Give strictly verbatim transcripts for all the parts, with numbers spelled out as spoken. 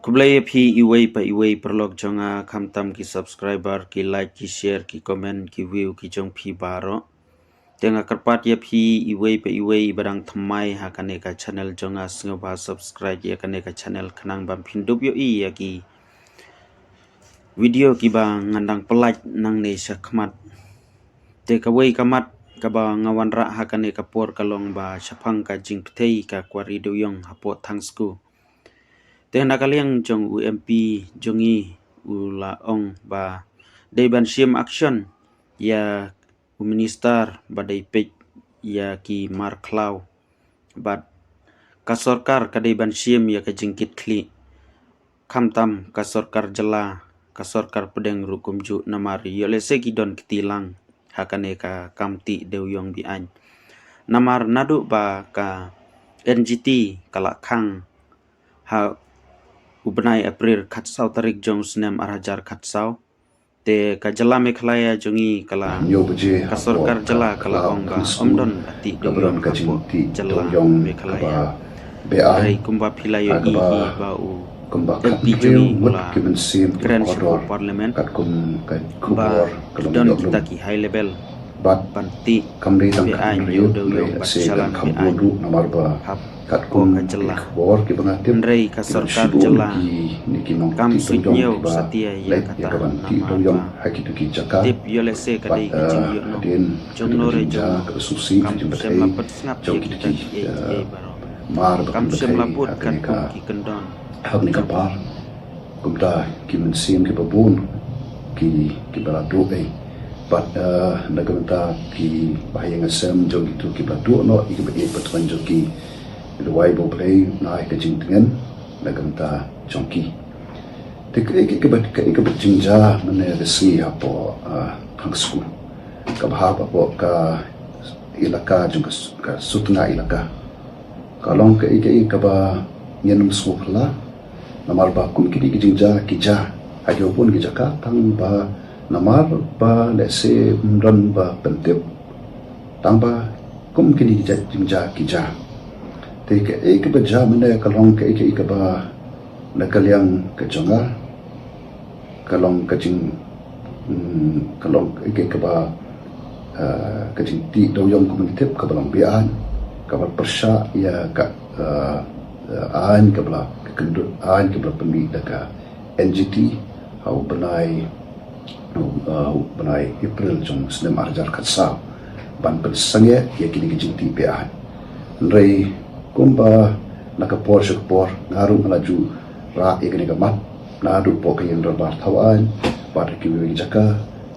Khublei ïa phi iwei pa iwei paralok jong nga, khamtam ki subscriber, ki like, ki share, ki comment, ki view ki jong phi baroh. Te nga kyrpad ïa phi iwei pa iwei ba dang thymmai ha kane ka channel jong nga, sngewbha subscribe ïa kane ka channel khnang ban phin dup ïohi ïa ki video kiba ngan dang pyllait nangne shakhmat. Te kawei ka mat kaba nga wanrah ha kane ka por ka long ba shaphang ka jingpyrthei ka kwari dewïong hapoh Thangsku. Te na ka liang jong u M P jong ngi u la ong ba dei ban shim action ïa u minister ba dei peit ïa ki mar khlaw. Bad ka sorkar ka dei ban shim ïa ka jingkitkhlieh. Khamtam ka sorkar jylla, ka sorkar pdeng ruh kumjuh, namar ïoh lehse ki don kti lang ha kane ka kam tih dewïong be-aiñ. Namar naduh ba ka N G T ka la khang ha u bnai April khatsaw tarik jong u snem ar hajar khatsaw. Te ka jylla Meghalaya jong ngi ka la, ka sorkar jylla ka la ong ba ym don ba tih dewïong hapoh jylla Meghalaya. Hynrei kumba phi la ïohi hi ba u M P jong ngi u la kren sha parliament ba don kita ki high level ban tih be-aiñ ïa u dewïong bad shalan be-aiñ hapoh ka jylla. Hynrei ka sorkar jylla kam suidñiew satia ïa kata namar ba tip ïoh lehse ka dei ka jingïohnong jong nore jong u. Kam shym la pyrshah sngap ïa kita kiei kiei baroh. Kam shym la bud katkum ki kyndon. Kumta ki mynsiem kiba bun ki, kiba la duh ei. Bad, eh, na ka bynta kiba ha ïing ha sem jong kito kiba duh noh ïa kiba ïeit ba thngan jong ki, duwai ba U Blei un ai ka jingtngen na ka bynta jong ki. Te kaei kaei kaba, kaei kaba jingjia mynne ka sngi hapoh, eh, Thangsku, kaba hap hapoh ka ilaka jong ka s-, ka Sutnga ilaka. Ka long kaei kaei kaba ngin ym sngewphylla. Namar ba kum kine ki jingjia ki jia ha kiba bun ki jaka, tang ba namar ba lehse ym don ba pyntip, tang ba kum kine ki jia, jingjia ki jia. Te kaei kaba jia mynne ka long kaei kaei kaba na ka liang ka jong nga ka long ka jing, mm, ka long kaei kaei kaba, eh, ka jingtih dewïong kumba ngi tip kaba long be-aiñ, kaba pyrshah ïa ka, eh, eh, aiñ kaba la, ka kyndon aiñ kaba la pynmih da ka N G T ha u bnai, eh, u bnai April jong u snem ar hajar khatsaw ban pynsangeh ïa kine ki jingtih be-aiñ. Hynrei kumba na ka por sha ka por nga ruh nga la ju rah ïa kane ka mat naduh hapoh ka Ïing Dorbar Thaw Aiñ bad ha kiwei ki jaka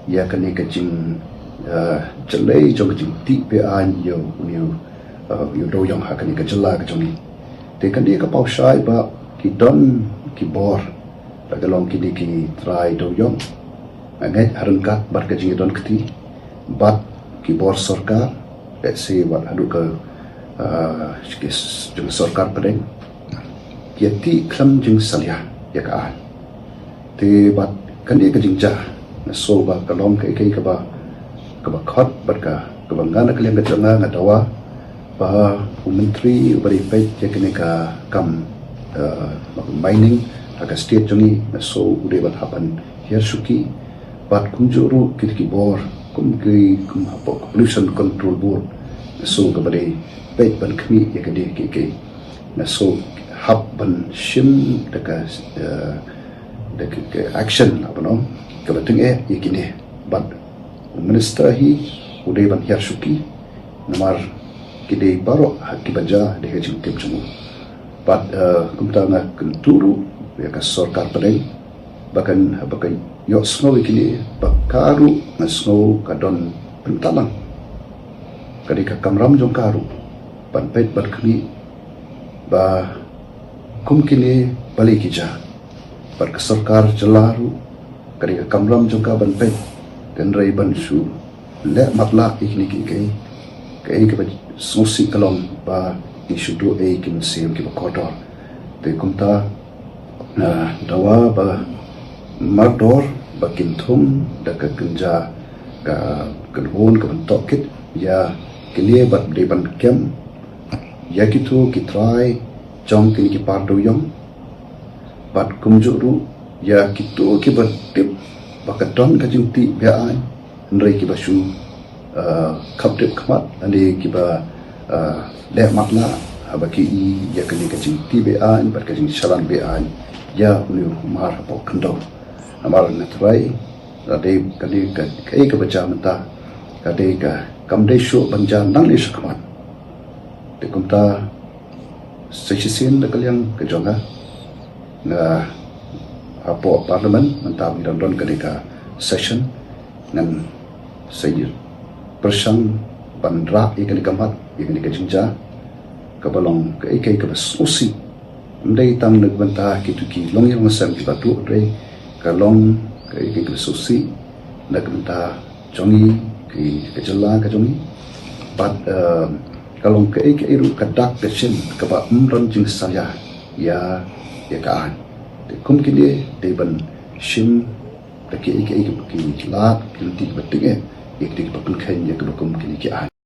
ïa kane ka jing, eh, jlei jong ka jingtih be-aiñ ïa u, ïa u, eh, ïa u dewïong ha kane ka jylla ka jong ngi. Te kane ka paw shai ba ki don ki bor ba ka long kine ki trai dewïong. Nga ngeit ha ryngkat bad ka jingïadon kti bad ki bor sorkar, lehse wat haduh ka, ah, ki s-, jong sorkar pdeng, ki ïa tih khlem jingsalia ïa ka aiñ. Te bad kane ka jingjia nga sngew ba ka long kaei kaei kaba, kaba khot bad ka, kaba nga na ka liang ka jong nga nga dawa ba u myntri uba dei peit ïa kane ka kam, eh, mining ha ka state jong ngi, nga sngew u dei ban hap ban hiar shuki bad kumjuh ruh kita ki bor kum ki, kum hapoh ka Pollution Control Board, nga sngew kaba dei peit ban khmih ïa kane kaei kaei. Nga sngew hap ban shim da ka, eh, da ka, ka action, lah ban ong, kaba tyngeh ïa kine. Bad u minister hi u dei ban hiar shuki namar ki dei baroh ha kiba jia da ka jingtip jong u. Bad, eh, kumta nga kyntu ruh ïa ka sorkar pdeng ba kan, ba kan ïohsngew ïa kine, ba ka ruh nga sngew ka don bynta lang, ka dei ka kamram jong ka ruh ban peit ban khmih ba kum kine balei ki jia. Bad ka sorkar jylla ruh ka dei ka kamram jong ka ban peit, hynrei ban shu leh matlah ïa kine kiei kiei, kaei kaba sngewsih ka long ba ngi shu duh ei ki mynsiem kiba kordor. Te kumta, ah, dawa ba mardor ba kin thung da ka kynja ka kynhun ka ban tohkit ïa kine bad dei ban kem ïa kito ki trai jong kine ki par dewïong. Bad kumjuh ruh ïa kito kiba tip ba ka don ka jingtih be-aiñ, hynrei kiba shu, eh, khapdep khmat, lane kiba, eh, leh matlah haba ki i ïa kane ka jingtih be-aiñ bad ka jingshalan be-aiñ ïa une u mar hapoh khyndew. Namar nga tharai ka dei kane ka, kaei kaba jia mynta ka dei ka, kam dei shuh ban jia nangne shakhmat. Te kumta, sa shisien da ka liang ka jong nga, nga hapoh Parliament mynta ba ngi dang don kane ka session, ngan sa ïa pyrshang ban rah ïa kane ka mat, ïa kane ka jingjia, kaba long kaei kaei kaba sngewsih. Ym dei tang na ka bynta kito ki longïing longsem kiba duh, hynrei ka long kaei kaei kaba sngewsih na ka bynta jong ngi, ki, ka jylla ka jong ngi. Bad, eh, ka long kaei kaei ruh ka dak ka shin kaba ym don jingsalia ïa, ïa ka aiñ. Te kum kine dei ban shim da kiei kiei ki lad, ki lynti kiba tyngeh ïa kine kiba pynkheiñ ïa kaba kum kine ki aiñ.